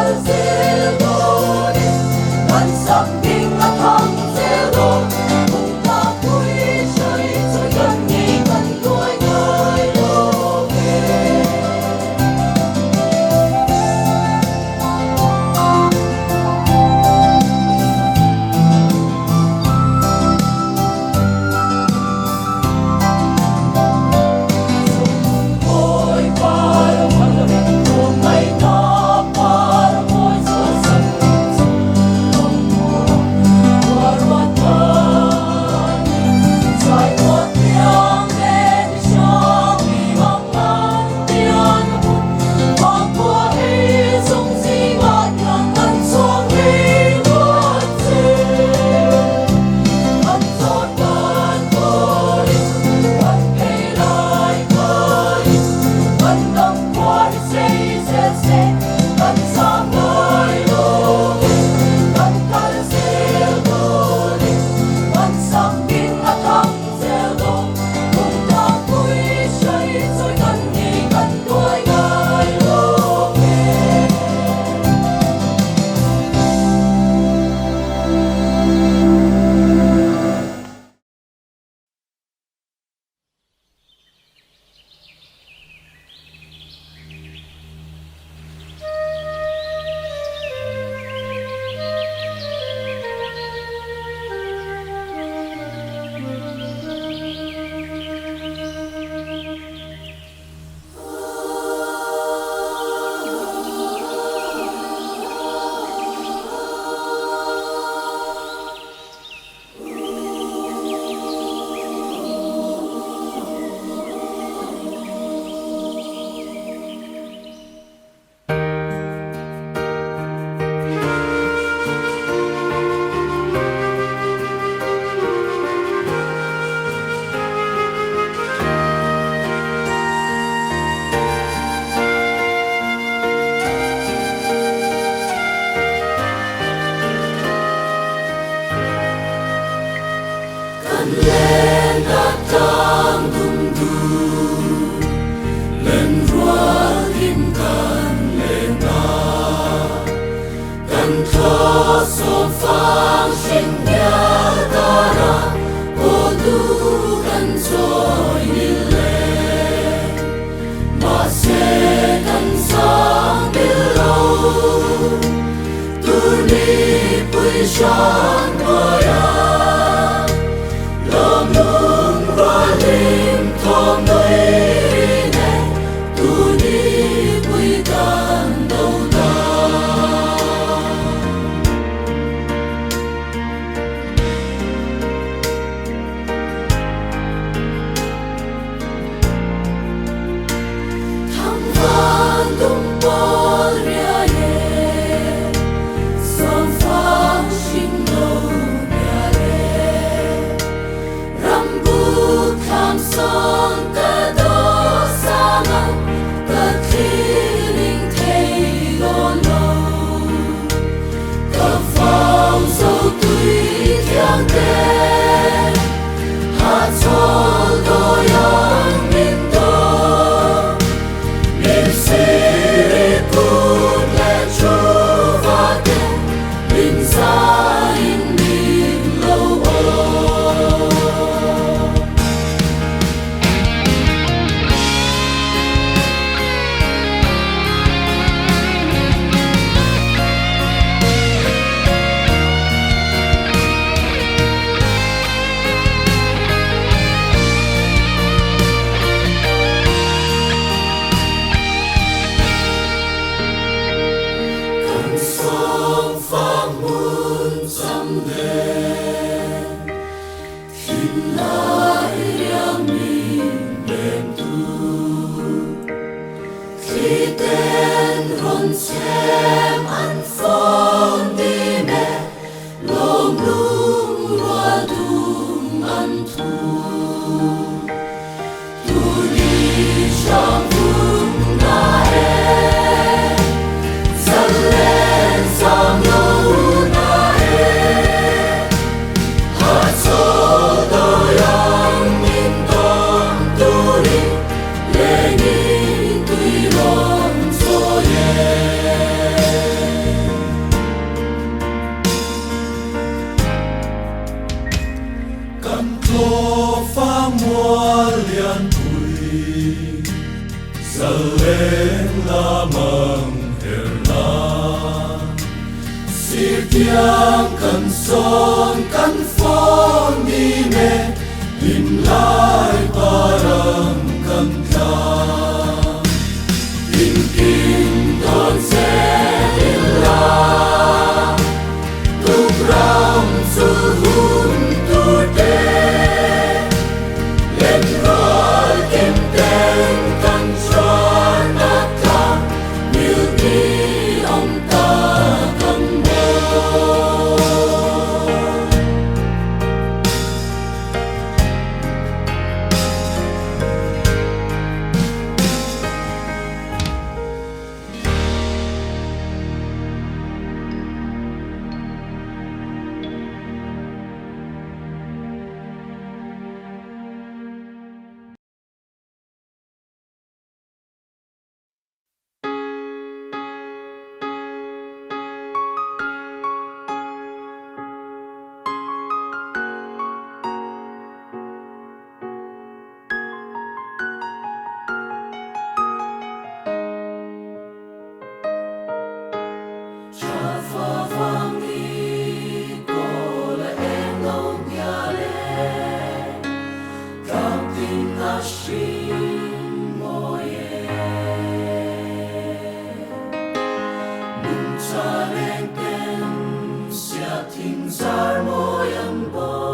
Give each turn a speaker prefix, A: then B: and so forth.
A: kal zel dawn e, kan sak ding a thang zel dawn, kum ta pui hrai chawi kan ngei kan tuai ngai lo ve. Kan lenna tlang dum dum, lenrual him kan lenna. Kan thaw sawm fang hring ngial kara, aw du kan chawi ni le. Mahse kan sang bil lo, turni pui hran hnuaia. Lawm lung rual hlim thawm nui ri nen, turni pui kan do ta. Thang van dum pawl riai e, sawm fang hring lo bial e. Ram buk thlam sawng ka daw sang a, ka thliling thei dawn lo. Ka vau zo tui thiang te, hahchawl dawi ang min dawn. Min siri kut leh thu va te, min zaiin min lo aw. Kan sawm fang hmun cham nen, thinlai riang min hnem tu. Thli ten rawn chhem an fawm dim e, lawm lung rual dum an thu. Tuni hram vun na e, zal len zam lo na e. Hahchawl dawi ang min dawm turin lengin tui rawn chawi e. Biang kan sawn kan fawn ni me hlim lai parang kan tlang. Tinkim dawn zel ila tukram chu hun tur te lenrual kim ten kan chuan a tlang milni awm ta kan maw. Tha vang ni kawl a eng lo ngial e, tlang tin a hring mawi e. Nungcha leng ten sia thing zar mawi an bawk.